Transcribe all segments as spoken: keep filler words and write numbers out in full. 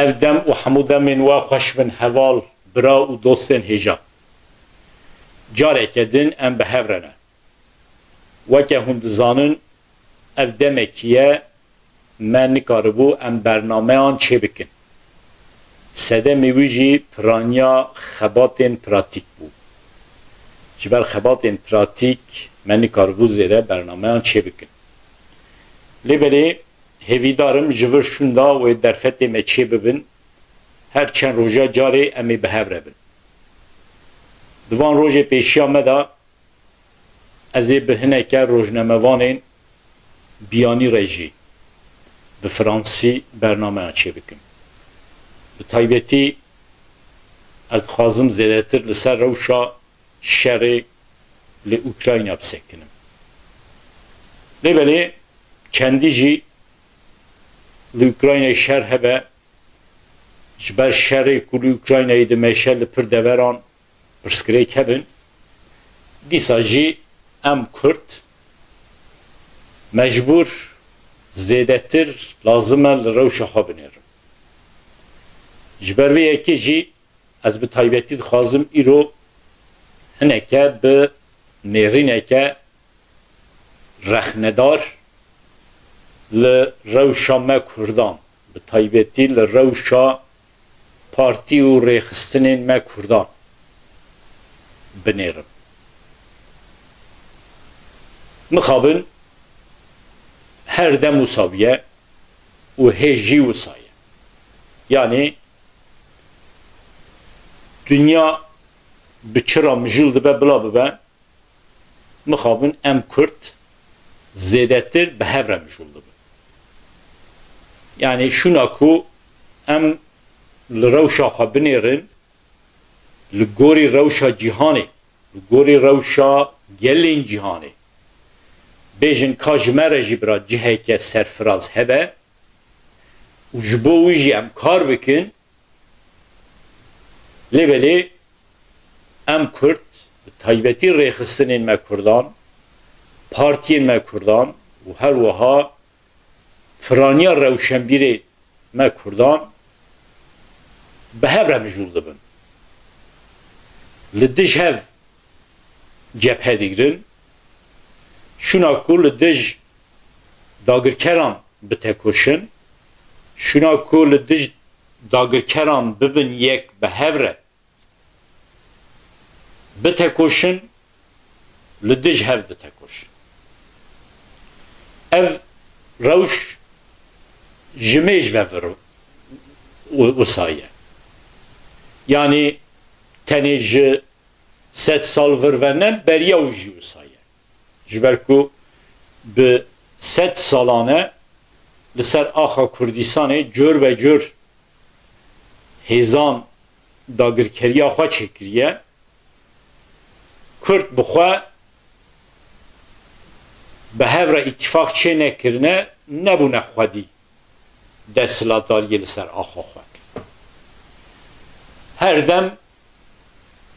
Ev dem û hemû demên we xweş bin heval, bira û dostên hêja. Careke din em bi hev re ne. Weke hûn dizanin, ev demekî ye me nikaribû em bernameyan çêbikin. Sedemê wî jî piraniya xebatên pratîk bû. Ji ber xebatên pratîk me nikaribû zêde bernameyan çêbikin. Lê belê hêvîdar im ji vir şûnda wê derfetê me çêbibin, her çend roja carê em ê bi hev re bin. Di van rojê pêşiya me de ez ê bi hineke rojnamevanên biyanî re jî bi fransî bernameya çêbikim. Bi taybetî ez dixwazim zêdetir li ser rewşa şerê li Ukrayna bisekinim. Lê belê çendî jî li Ukraynayê şer hebe, ji ber şerê ku li Ukraynayê dimeşe li pir deveran pirsgirêk hebin. Dîsa jî em Kurd mecbûr zêdetir lazim e li rewşa xwe binêrin. Ji ber vê yekê jî ez bi taybetî dixwazim îro hineke bi nêrîneke rexnedar li rewşa me Kurdan, bi taybetî li rewşa partî û rêxistinên me Kurdan binêrim. Mixabin her dem wisa bûye û hê jî wisa ye. Yanî dinya bi çi re mijûl dibe bila bibe, mixabin em Kurd zêdetir bi hev re mijûl dibin. Yanî şûna ku em li rewşa xwe binêrin, li gorî rewşa cîhanê, li gorî rewşa gelên cîhanê, bêjin ka ji me re jî bira ciheke serfiraz hebe û ji bo wî jî em kar bikin, lê belê em Kurd, bi taybetî rêxistinên me Kurdan, partiyên me Kurdan û her wiha piraniya rewşenbîrê me Kurdan bi hev re mijûl dibin. Li dij hev cephe digrin, şûna ku li dij dagirkeran bitekoşin, şûna ku li dij dagirkeran bibin yek bi hev re bitekoşin, li dij hev ditekoşin. Ev rewş ji mêj ve vir wi-, wisa ye. Yanî tenê ji sed sal vir ve ne, beriya wî jî wisa ye. Ji ber ku bi sed salan e li ser axa Kurdistanê cor be cor hêzan dagirkeriya xwe çêkiriye. Kurd bi xwe bi hev re îtîfaq çê nekirine, nebûne xwedî desthilatdariyê li ser axa xwe. Her dem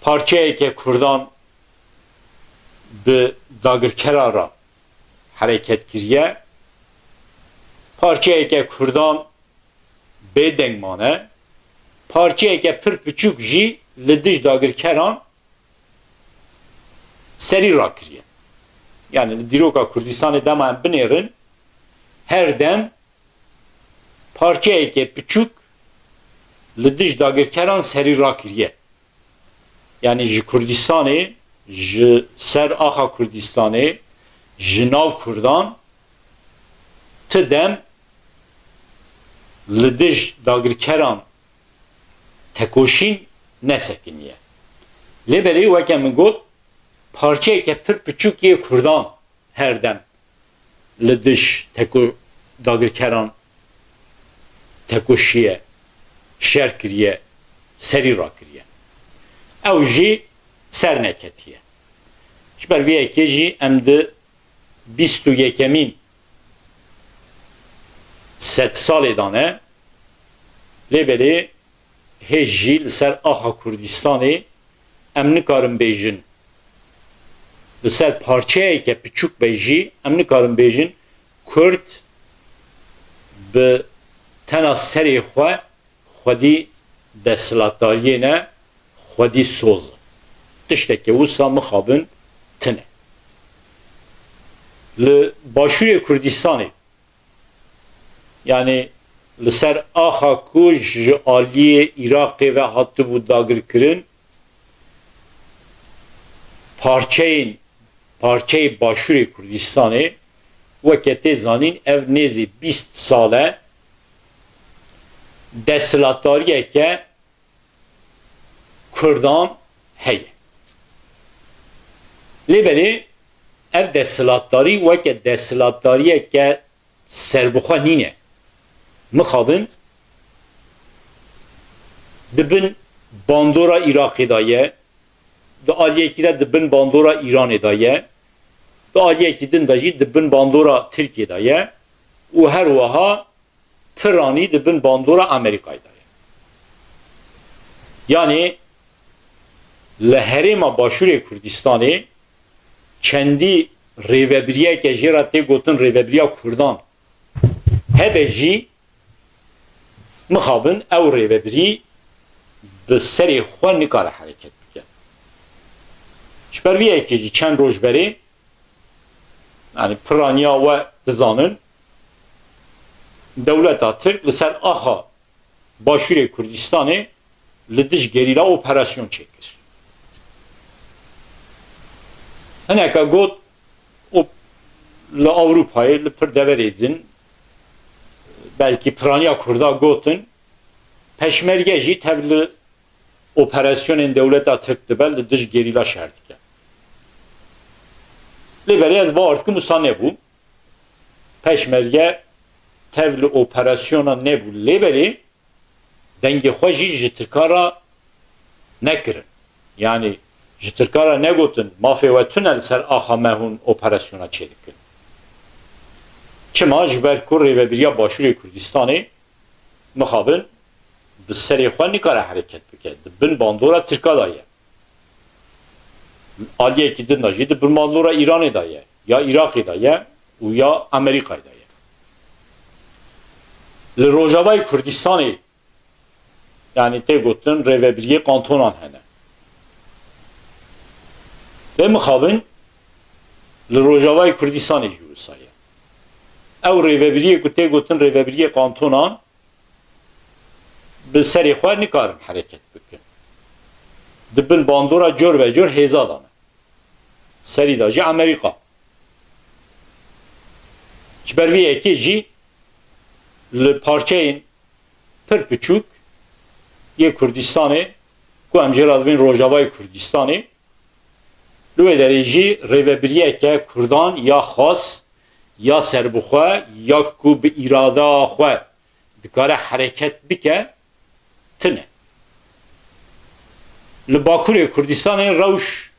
parçeyeke Kurdan bi dagirkera re hereket kiriye. Parçeyeke Kurdan bêdeng mane. Parçeyeke pir piçûk jî li dij dagirkeran serî rakiriye. Yani li dîroka Kurdistanê dema em binêrin, her dem parçeyeke piçûk li dij dagirkeran serî rakiriye. Yani ji Kurdistanê, ji ser axa Kurdistanê, ji nav Kurdan ti dem li dij dagirkeran tekoşîn nesekiniye. Lê belê weke min got, parçeyeke pir piçûk yê Kurdan her dem li dij teko-, dagirkeran tekoşiye, şer kiriye, serî rakiriye. Ew jî ser neketiye. Ji ber vê yekê jî em di bîst û yekemîn sedsalê de ne, lê belê hêj jî li ser axa Kurdistanê em nikarin bêjin, li ser parçeyeke piçûk be jî em nikarin bêjin Kurd bi tena serê xwe xwedî desthilatdariyê ne, xwedî soz in. Tiştekê wisa mixabin tine. Li Başûrê Kurdistanê, yanî li ser axa ku ji aliyê Iraqê ve hatibû dagirkirin, parçeyên, parçeyê Başûrê Kurdistanê, weke tê zanîn, ev nêzî bîst sal e desthilatdariyeke Kurdan heye. Lê belê ev desthilatdarî weke desthilatdariyeke serbixwe nîne. Mixabin di bin bandora Iraqê de ye, di aliyekî de di bin bandora Îranê de ye, di aliyekî din de jî di bin bandora Tirkiyê de ye û her wiha piranî di bin bandora Amerîkayê de ye. Yanî li herêma Başûrê Kurdistanê çendî rêvebiriyeke jê re tê gotin rêvebiriya Kurdan hebe jî, mixabin ew rêvebirî bi serê xwe nikare hereket bike. Ji ber vê yekê jî çend roj berê, yanî piraniya we dizanin, dewleta Tirk li ser axa Başûrê Kurdistanê li dij gerîla operasyon çêkir. Hineke got, û li Ewropayê, li pir deverê din, belkî piraniya Kurda gotin, Peşmerge jî tev li operasyonên dewleta Tirk dibe, li dij gerîla şer dike. Lê belê ez bawer dikim wisa nebû. Peşmerge tev li operasyona nebû. Lê belê dengê xwe jî ji Tirka re nekirin. Yanî ji Tirka re negotin, mafê we tune, li ser axa me hûn operasyona çêdikin. Çima? Ji ber ku rêvebiriya Başûrê Kurdistanê mixabin bi serê xwe nikare hereket bike. Di bin bandora Tirka de ye. Aliyekî din de jî di bin bandora Îranê de ye, ya Iraqê de ye û ya Amerîkayê de ye. Li Rojavayê Kurdistanê, yanî tê gotin rêvebiriyê kantonan hene. Lê mixabin li Rojavayê Kurdistanê jî wisa ye. Ew rêvebiriyê ku tê gotin rêvebiriyê kantonan, bi serê xwe nikarin hereket bikin. Di bin bandora cor ve cor hêza de ne. Serî de jî Amerîka. Ji ber vê yekê jî li parçeyên pir piçûk yê Kurdistanê, ku em jê re dibên Rojavayê Kurdistanê, li wê derê jî rêvebiriyeke Kurdan ya xas, ya serbixwe, ya ku bi îrada xwe dikare hereket bike, tune. Li Bakurê Kurdistanê rewş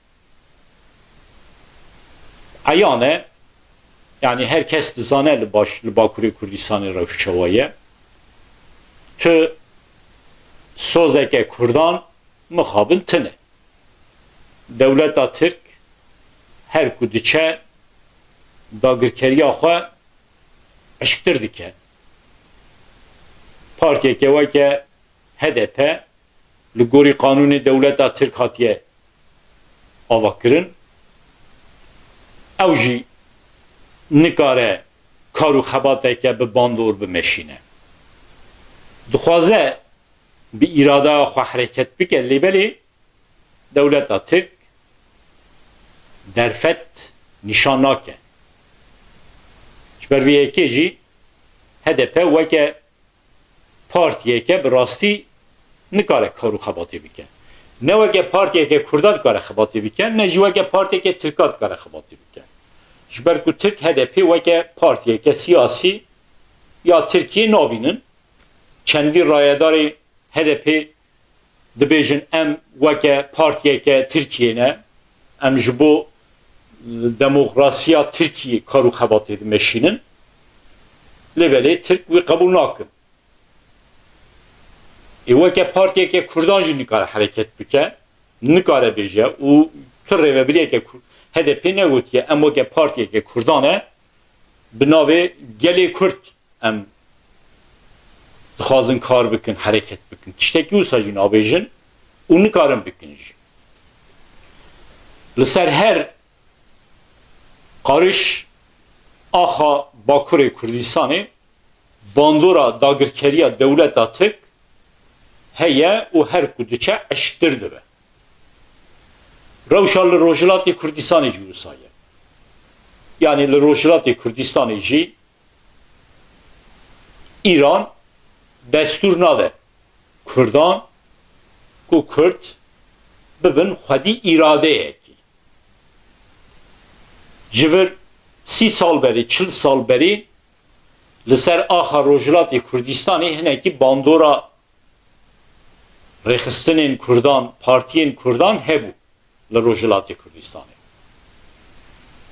eyan e. Yanî her kes dizane li baş, li Bakurê Kurdistanê rewş çawa ye. Tu sozeke Kurdan mixabin tune. Dewleta Tirk her ku diçe dagirkeriya xwe eşktir dike. Partiyeke weke H D P li gorî qanûnê dewleta Tirk hatiye avakirin. Ew jî nikare kar û xebateke bi bandor bimeşîne. Dixwaze bi îrada xwe hereket bike, lê belê dewleta Tirk derfet nîşan nake. Ji ber vê yekê jî H D P weke partiyeke bi rastî nikare kar û xebatê bike. Ne weke partiyeke Kurda dikare xebatê bike, ne jî weke partiyeke Tirka dikare xebatê bike. Ji ber ku Tirk H D P weke partiyeke siyasî ya Tirkiyê nabînin. Çendî rayedarê H D P dibêjin, em weke partiyeke Tirkiyê ne, em ji bo demokrasiya Tirkiyê kar û xebatê dimeşînin. Lê belê Tirk wî qebûl nakin. Ê weke partiyeke Kurdan jî nikare hereket bike, nikare bêje û tu rêvebiriyeke Kur-, H D P negotiye, em weke partiyeke Kurdan e, bi navê Gelê Kurd em Dixwazin kar bikin, hereket bikin. Tiştekî wisa jî nabêjin û nikarin bikin jî. Li ser her qariş axa Bakurê Kurdistanê bandora dagirkeriya dewleta Tirk heye û her ku diçe eşktir dibe. Rewşa li Rojhilatê Kurdistanê jî wisa ye. Yanî li Rojhilatê Kurdistanê jî Îran destûr nade Kurdan ku Kurd bibin xwedî îradeyekî. Ji vir sî sal berî, çil sal berî li ser axa Rojhilatê Kurdistanê hinekî bandora rêxistinên Kurdan, partiyên Kurdan hebû li Rojhilatê Kurdistanê.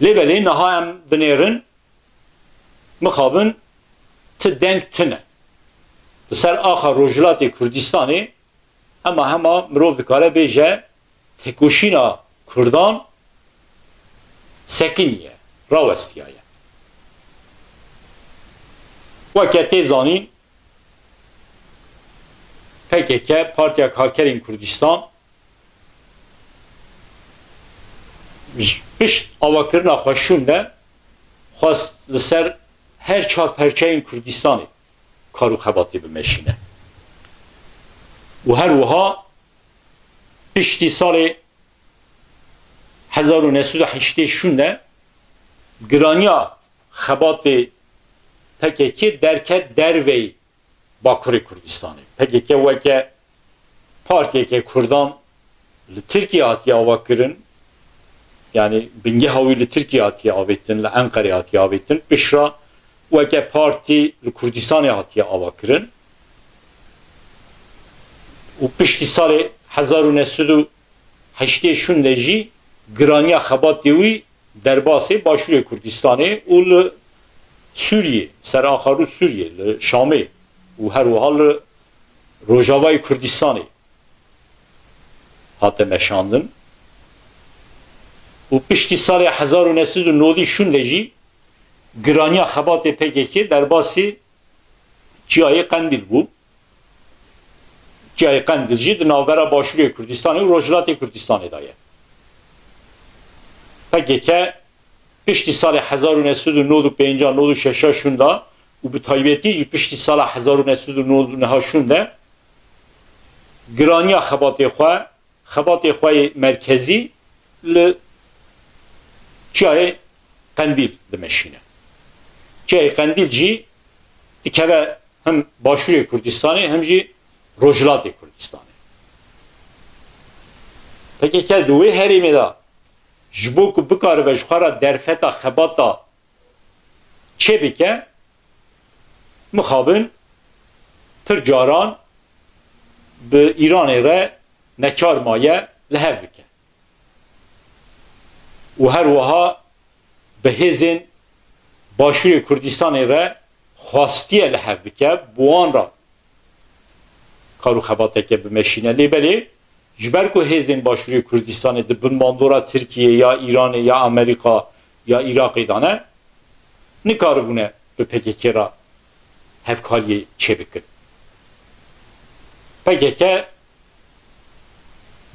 Lê belê niha em dinêrin, mixabin ti deng tune. Li ser axa Rojhilatê Kurdistanê hema hema mirov dikare bêje, têkoşîna Kurdan sekiniye, rawestiyaye. Weke tê zanîn, P K K, Partiya Karkerên Kurdistan, ji pişt avakirina xwe şûnde xwest li ser her çar perçeyên Kurdistanê kar û xebatê bimeşîne. Û her wiha piştî salê hezar û neh sed û heştê şûnde giraniya xebatê P K K derket derveyî Bakurê Kurdistanê. P K K weke partiyeke Kurdan li Tirkiye hatiye avakirin, yanî bingeha wî li Tirkiye hatiye avêtin, li Enqerê hatiye avêtin, piştre weke partî li Kurdistanê hatiye avakirin û piştî salê hezar û neh sed û heştê şûnde jî giraniya xebatê wî derbasê Başûrê Kurdistanê û li Sûriyê, ser axa rû Sûriyê, li Şamê û her wiha li Rojavayê Kurdistanê hate meşandin. Û piştî salê hezar û neh sed û nodî şûnde jî giraniya xebatê P K K derbasî çiyayê Qendîl bû. Çiyayê Qendîl jî di navbera Başûrê Kurdistanê û Rojhilatê Kurdistanê de ye. P K K piştî salê hezar û neh sed û nod û pênc, nod û şeş şûnda û bi taybetî jî piştî sala hezar û neh sed û nod û neh şûnde giraniya xebatê xwe, xebatê xwe yê merkezî li çiyayê Qendîl dimeşîne. Çiyayê Qendîl jî dikeve hem Başûrê Kurdistanê hem jî Rojhilatê Kurdistanê. P K K di wê herêmê de ji bo ku bikaribe ji xwe re derfeta xebata çêbike, mixabin pir caran bi Îranê re neçar maye li hev bike. Û her wiha bi hêzên Başûrê Kurdistanê re xwastiye li hev bike, bi wan re kar û xebateke bimeşîne. Lê belê ji ber ku hêzên Başûrê Kurdistanê di bin bandora Tirkiyê ya Îranê ya Amerîka ya Iraqê de ne, nikaribûne bi P K K re hevkariyê çêbikin. P K K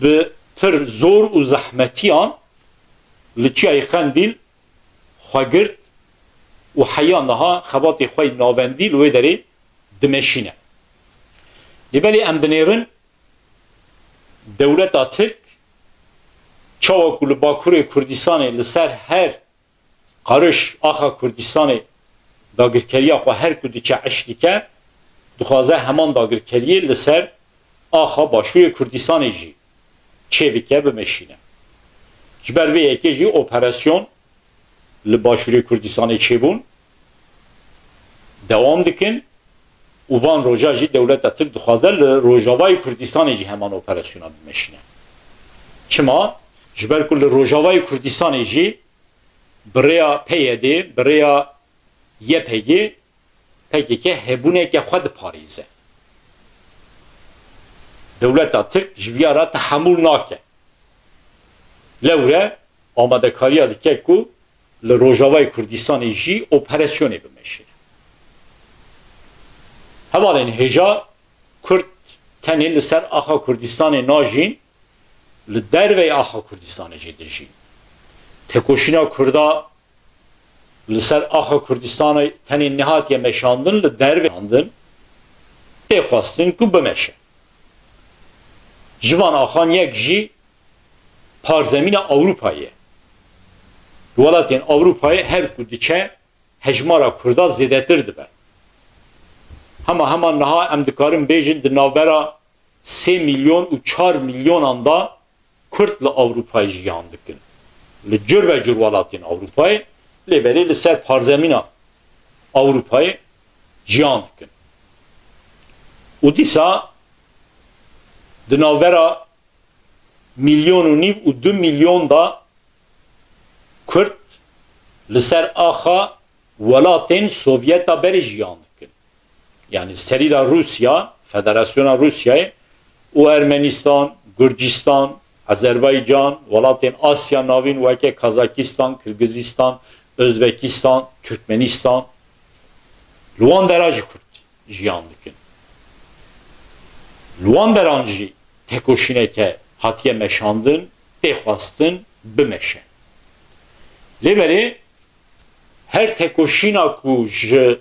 bi pir zor û zehmetiyan li Çiyayê Qendîl xwe girt û heya niha xebatê xwe yê navendî li wê derê dimeşîne. Lê belê em dinêrin dewleta Tirk çawa ku li Bakurê Kurdistanê li ser her qariş axa Kurdistanê dagirkeriya xwe her ku diçe eş dike, dixwaze heman dagirkeriyê li ser axa Başûrê Kurdistanê jî çêbike, bimeşîne. Ji ber vê yekê jî operasyon li Başûrê Kurdistanê çêbûn, dewam dikin û van roja jî dewleta Tirk dixwaze li Rojavayê Kurdistanê jî heman operasyona bimeşîne. Çima? Ji ber ku li Rojavayê Kurdistanê jî bi rêya P Y D, bi rêya Y P G, P K K hebûneke xwe diparêze. Dewleta Tirk ji viya re tehemûl nake. Lewre amadekariya dike ku li Rojavayê Kurdistanê jî operasyonê bimeşîne. Hevalên hêja, Kurd tenê li ser axa Kurdistanê najîn, li derveyî axa Kurdistanê jî dijîn. Têkoşîna Kurda li ser axa Kurdistanê tenê nehatiye meşandin, li derveyî meşandin, tê xwestin ku bimeşe. Ji van axan yek jî parzemîna Ewropayê ye. Li welatên Ewropayê her ku diçe, hejmara Kurda zêdetir dibe. Hema hema niha em dikarin bêjin di navbera sê milyon û çar milyonan de Kurd li Ewropayê jiyan dikin. Li cur ve cur welatên Ewropayê, lê belê li ser parzemîna Ewropayê jiyan dikin. Û dîsa di navbera milyon û nîv û du milyon de Kurd li ser axa welatên Sovyeta berê jiyan dikin. Yanî serî de Rûsya, Federasyona Rûsyayê û Ermenistan, Gurcistan, Azerbaycan, welatên Asya Navîn weke Kazakistan, Kirgizistan, Özbekistan, Türkmenistan, li wan dera jî Kurd jiyan dikin. Li wan deran jî têkoşîneke hatiye meşandin, tê xwestin bimeşe. Lê belê her têkoşîna ku ji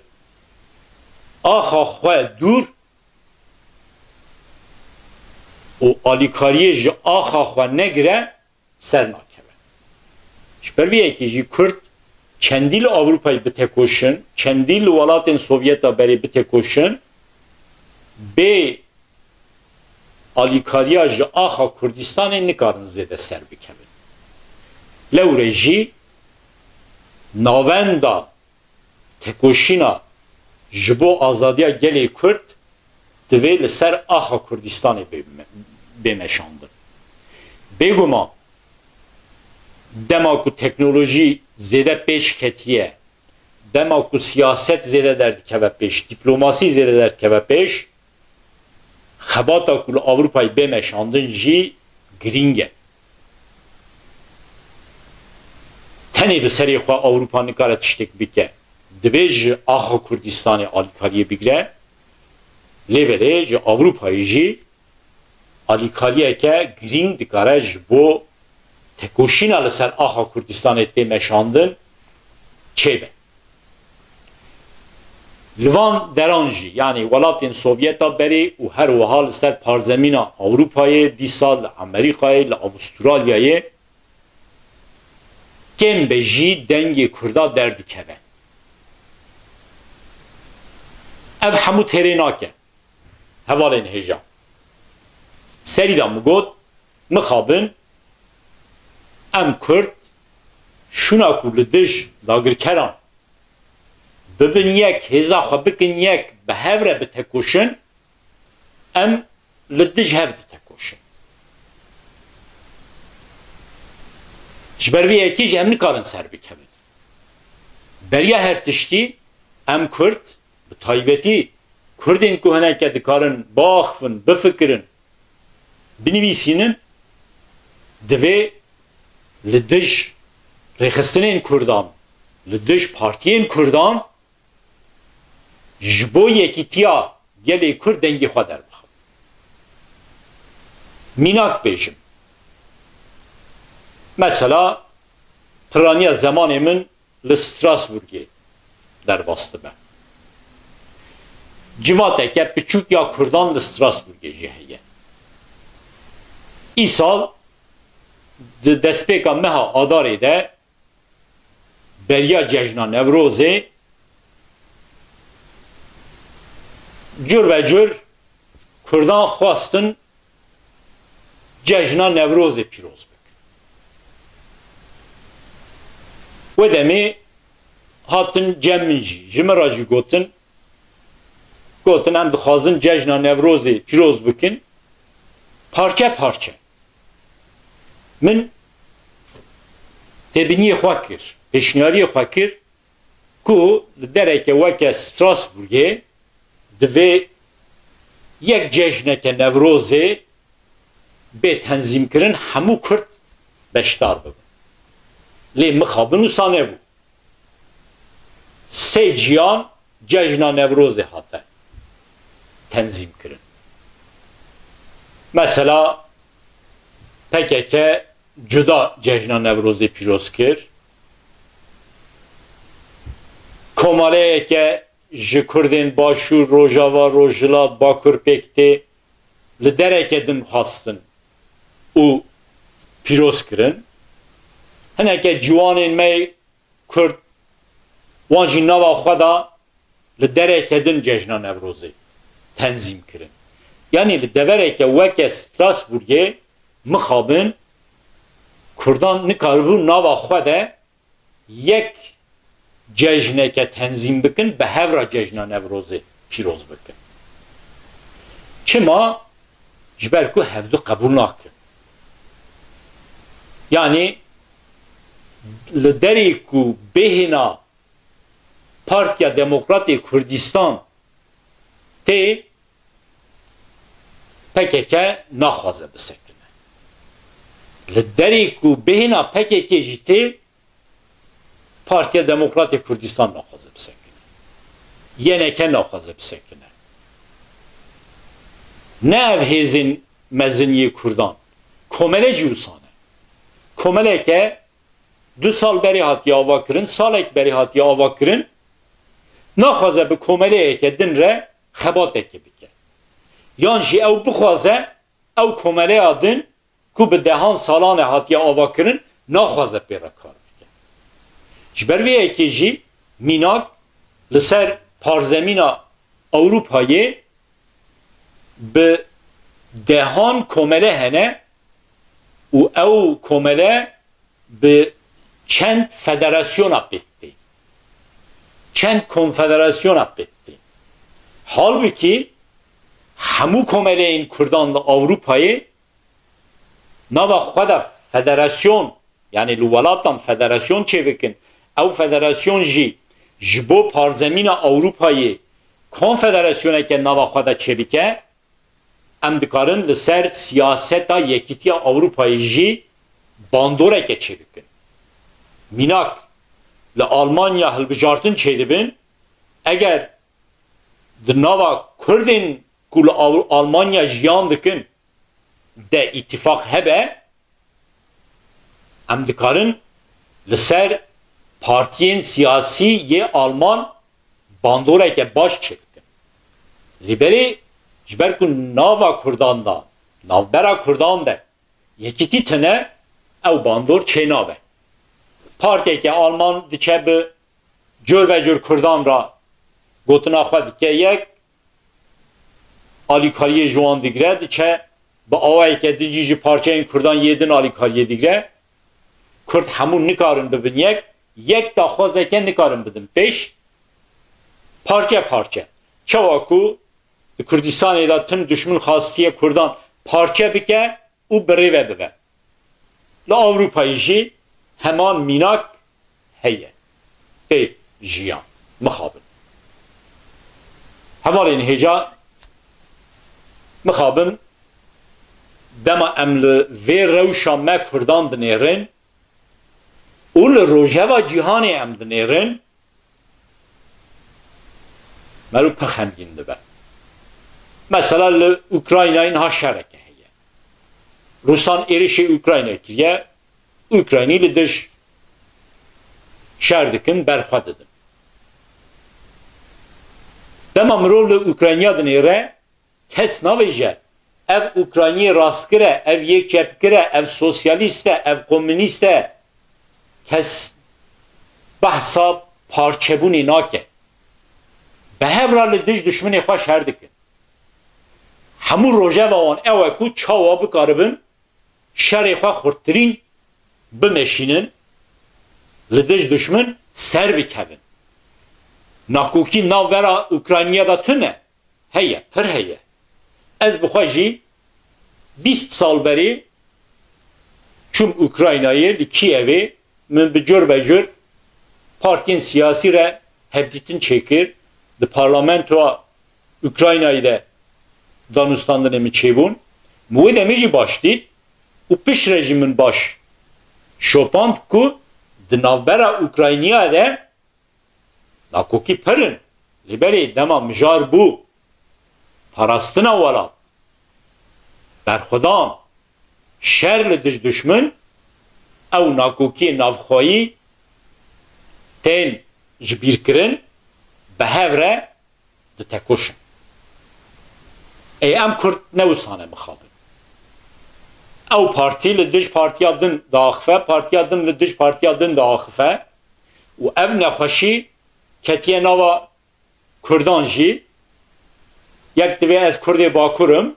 axa xwe dûr û alîkariyê ji axa xwe negire, ser nakeve. Ji ber vê yekê jî Kurd çendî li Ewropayê bitêkoşin, çendî li welatên Sovyeta berê bitêkoşin, bê alîkariya ji axa Kurdistanê nikarin zêde ser bikevin. Lewre jî navenda têkoşîna ji bo azadiya gelê Kurd divê li ser axa Kurdistanê bê, bê meşandin. Bêguman dema ku teknolojî zêde pêş ketiye, dema ku siyaset zêde derdikeve pêş, dîplomasî zêde derdikeve pêş, xebata ku li Ewropayê bê meşandin jî girîng e. Tenê bi serê xwe Ewropa nikare tiştek bike. Divê ji axa Kurdistanê alîkariyê bigire. Lê belê ji Ewropayê jî alîkariyeke girîng dikare ji bo tekoşîna li ser axa Kurdistanê tê meşandin çêbe. Li van deran jî, yanî welatên Sovyeta berê û her wiha li ser parzemîna Ewropayê, dîsa li Amerîkayê, li Avustralyayê, kêm be jî dengê Kurda derdikeve. Ev hemû têrê nake. Hevalên hêja. Serî de min got, mixabin em Kurd şûna ku li dij dagirkeran bibin yek, hêza xwe bikin yek, bi hev re bitekoşin, em li dij hev ditekoşin. Ji ber vê yekê jî em nikarin ser bikevin. Beriya her tiştî em Kurd, bi taybetî Kurdên ku hineke dikarin biaxifin, bifikirin, binivîsînin, divê li dij rêxistinên Kurdan, li dij partiyên Kurdan ji bo yekîtiya gelê Kurd dengê xwe derbixin. Mînak bêjim. Mesela, piraniya zemanê min li Strasbourgê derbas dibe. Civateke piçûk ya Kurdan li Strasbourgê jî heye. Îsal di destpêka meha Adarê de beriya cejna Newrozê cur ve cur Kurdan xwestin cejna Newrozê pîroz bikin. Wê demê hatin cem min jî, ji min re jî gotin, gotin, em dixwazin cejna Newrozê pîroz bikin, parçe parçe. Min têbîniyê xwe kir, pêşniyariyê xwe kir ku li dereke weke Strasbourgê divê yek cejneke Newrozê bê tenzîmkirin, hemû Kurd beşdar bibin. Lê mixabin wisa nebû. Sê ciyan cejna Newrozê hate. tenzîm kirin. Mesela P K K cuda cejna Newrozê pîroz kir. Komaleyeke ji Kurdên Başûr, Rojava, Rojhilat, Bakur pêk tê, li dereke din xwestin û pîroz kirin. Hineke ciwanên me Kurd, wan jî nava xwe da li dereke din cejna Newrozê tenzîm kirin. Yanî li devereke weke Strasbourgê mixabin Kurdan nikaribû nava xwe de yek cejneke tenzîm bikin, bi hev re cejna Newrozê pîroz bikin. Çima? Ji ber ku hevdu qebûl nakin. Yanî li derê ku bêhna Partiya Demokratê Kurdistan tê, P K K naxwaze bisekine. Li derê ku bêhna P K K jî tê, Partiya Demokratê Kurdistan naxwaze bisekine. Y N K naxwaze bisekine. Ne ev hêzên mezin yê Kurdan. Komele jî wisa ne. Komeleke du sal berê hatiye ava kirin, salek berê hatiye ava kirin, naxwaze bi komeleyeke din re xebateke bike. Yan jî ew bixwaze, ew komeleya din ku bi dehan salan e hatiye ava kirin, naxwaze pê re kar bike. Ji ber vê yekê jî mînak li ser parzemîna Ewropayê bi dehan komele hene û ew komele bi çend federasyona pêk tê. Çend konfederasyona pêk tê. Halbûkî hemû komeleyên Kurdan li Ewropayê nava xwe de federasyon, yanî li welatan federasyon çêbikin, ew federasyon jî ji bo parzemîna Ewropayê konfederasyoneke nava xwe de çêbike, em dikarin li ser siyaseta Yekîtiya Ewropayê jî bandoreke çêbikin. Mînak, li Almanya hilbijartin çêdibin, eger di nava Kurdên ku li Aw-, Almanya jiyan dikin de îtîfaq hebe, em dikarin li ser partiyên siyasî yê Alman bandoreke baş çêbikin. Lê belê ji ber ku nava Kurdan de, navbera Kurdan de yekîtî tune, ew bandor çênabe. Partiyeke Alman diçe bi cur be cur Kurdan re gotina xwe dike yek, alîkariyê ji wan digire, diçe bi awayeke din jî ji parçeyên Kurdan yê din alîkariyê digire. Kurd hemû nikarin bibin yek, yek daxwazeke nikarin bidin pêş, parçe parçe. Çawa ku di Kurdistanê de tim duşmin xastiye Kurdan parçe bike û bi rê ve bibe. Li Ewropayê jî heman mînak heye. Tê jiyan. Mixabin. Hevalên hêja, mixabin, dema em li vê rewşa me Kurdan dinêrin û li rojeva cîhanê em dinêrin, Meriv pir xemgîn dibe. Mesela li Ukraynayê niha şereke heye. Rûsan êrişê Ukraynayê kiriye, Ukraynî li dij şer dikin, berxwe didin. Dema mirov li Ukrayna dinêre, kes navêje, ev Ukrayniyê rastgir e, ev yek çepgir e, ev sosyalîst e, ev komûnîst e. Kes behsa parçebûnê nake. Bi hev re li dij duşminê xwe şer dikin. Hemû rojeva wan ew e ku çawa bikaribin şerê xwe xurttirîn bimeşînin, li dij duşmin ser bikevin. Nakokî navbera Ukrayniya de tune. Heye, pir heye. Ez bi xwe jî bîst sal berê çûm Ukraynayê, li Kîevê min bi cur be cur partiyên siyasî re hevdîtin çêkir. Di parlamentoya Ukraynayê de danûstandinê min çêbûn. Min wê demê jî baş dît û piştre jî min baş şopand ku di navbera Ukrayniya de nakokî pir in. Lê belê dema mijar bû parastina welat, berxwedan, şer li dij duşmin, ew nakokiyê navxweyî tên ji bîr kirin, bi hev re ditekoşin. Ê em Kurd ne wisa ne mixabin. Ew partî li dij partiya din diaxife, partiya din li dij partiya din diaxife û ev nexweşî ketiye nava Kurdan jî. Yek divê ez Kurdê Bakur im.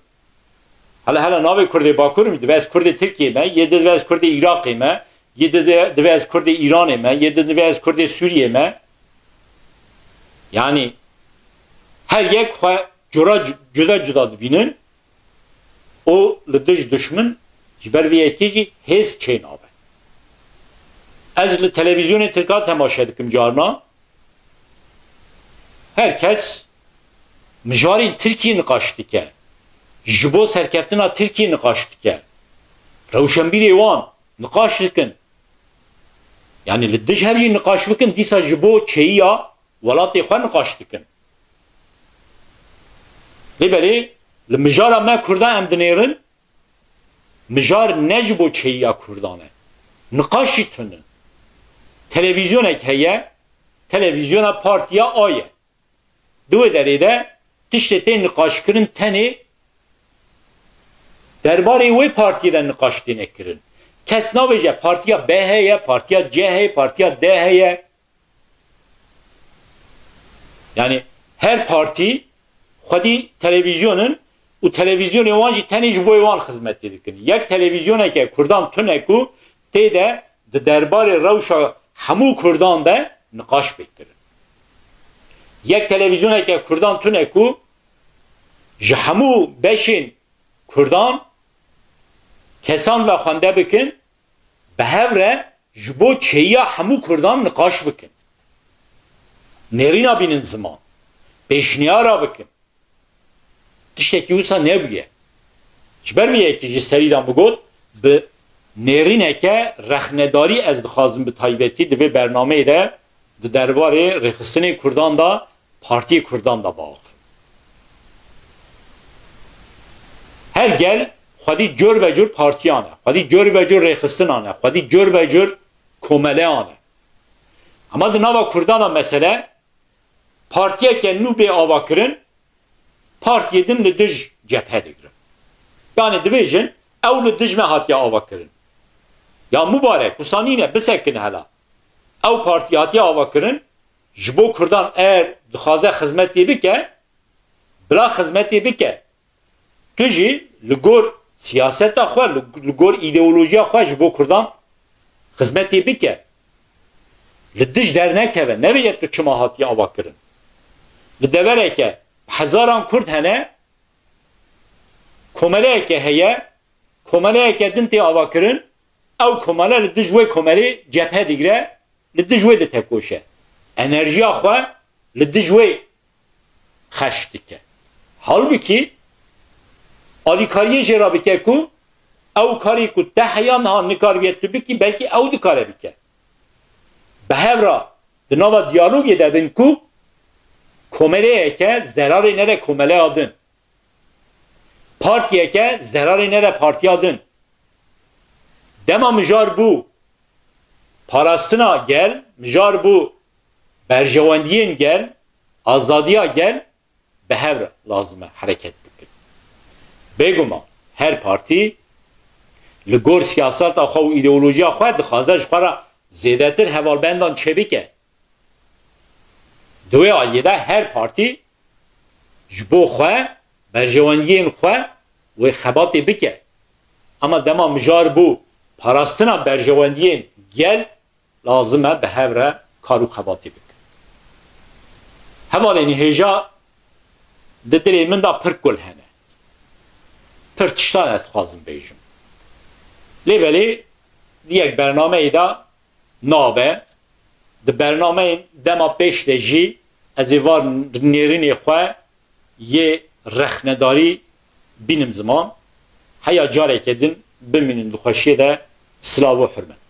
Hele hele navê Kurdê Bakur im, divê ez Kurdê Tirkiyê me, yê di divê ez Kurdê Iraqê me, yê di divê ez Kurdê Îranê me, yê di divê ez Kurdê Sûriyê me. Yanî her yek xwe cura cu-, cuda cuda dibînin û li dij duşmin ji ber vê yekê jî hêz çênabe. Ez li televîzyonê Tirkan temaşe dikim carna. Her kes mijarên Tirkiyê niqaş dike. Ji bo serkeftina Tirkiyê niqaş dike. Rewşenbîrê wan niqaş dikin. Yanî li dij hev jî niqaş bikin, dîsa ji bo çêyiya welatê xwe niqaş dikin. Lê belê li mijara me Kurdan em dinêrin, mijar ne ji bo çêyiya Kurdan e. Niqaş jî tune. Televîzyonek heye, televîzyona partiya A ye. Di wê derê de tiştê tê niqaşkirin tenê derbarê wê partiyê de niqaş têne kirin. Kes navêje partiya B heye, partiya C heye, partiya D heye. Yanî her partî xwedî televîzyon in û televîzyonê wan jî tenê ji bo wan xizmetê dikin. Yek televîzyoneke Kurdan tune ku tê de di derbarê rewşa hemû Kurdan de niqaş bê kirin. Yek televîzyoneke Kurdan tune ku ji hemû beşên Kurdan kesan ve xwende bikin, bi hev re ji bo çêyiya hemû Kurdan niqaş bikin. Nêrîna bînin ziman. Pêşniyara bikin. Tiştekî wisa nebûye. Ji ber vê yekê ji serî de min got, bi nêrîneke rexnedarî ez dixwazim bi taybetî di vê bernameyê de di derbarê rêxistinê Kurdan de, partiyê Kurdan de biaxivim. Her gel xwedî cor be cor partiyan e, xwedî cor be cor rêxistinan e, xwedî cor be cor komeleyan e. Hema di nava Kurdan de mesele, partiyeke nû bê avakirin, partiyê din li dij cephe digirin. Yanî dibêjin, ew li dij me hatiye avakirin. Ya Mubarek, wisa nîne, bisekine hela. Ew partî hatiye avakirin, ji bo Kurdan eger dixwaze xizmetê bike, bila xizmetê bike. Tu jî li gor siyaseta xwe, li, li gor îdeolojiya xwe ji bo Kurdan xizmetê bike. Li dij dernekeve, nebêje tu çima hatiye avakirin. Li devereke hezaran Kurd hene, komeleyeke heye, komeleyeke din tê avakirin, ew komele li dij wê komelê cephe digire, li dij wê ditekoşe. Enerjiya xwe li dij wê xerc dike. Halbûkî alîkariyê jê re bike ku ew karê ku te heya niha nikaribe tu bikî, belkî ew dikare bike. Bi hev re di nava diyalogê de bin ku komeleyeke zerarê nede komeleya din. Partiyeke zerarê nede partiya din. Dema mijar bû parastina gel, mijar bû berjewendiyên gel, azadiya gel, bi hev re lazim e hereket bikin. Bêguman her partî li gor siyaseta xwe û îdeolojiya xwe dixwaze ji xwe re zêdetir hevalbendan çêbike. Di wê aliyê de her partî ji bo xwe, berjewendiyên xwe wê xebatê bike. Ema dema mijar bû parastina berjewendiyên gel, lazim e bi hev re kar û xebatê bikin. Hevalên hêja, di dilê min de pir kul hene. Pir tiştan ez dixwazim bêjim. Lê belê di yek bernameyê de nabe, di bernameyên dema pêş de jî ez ê van nêrînê xwe yê rexnedarî bînim ziman. Heya careke din bimînin di xweşiyê de, silav û hurmet.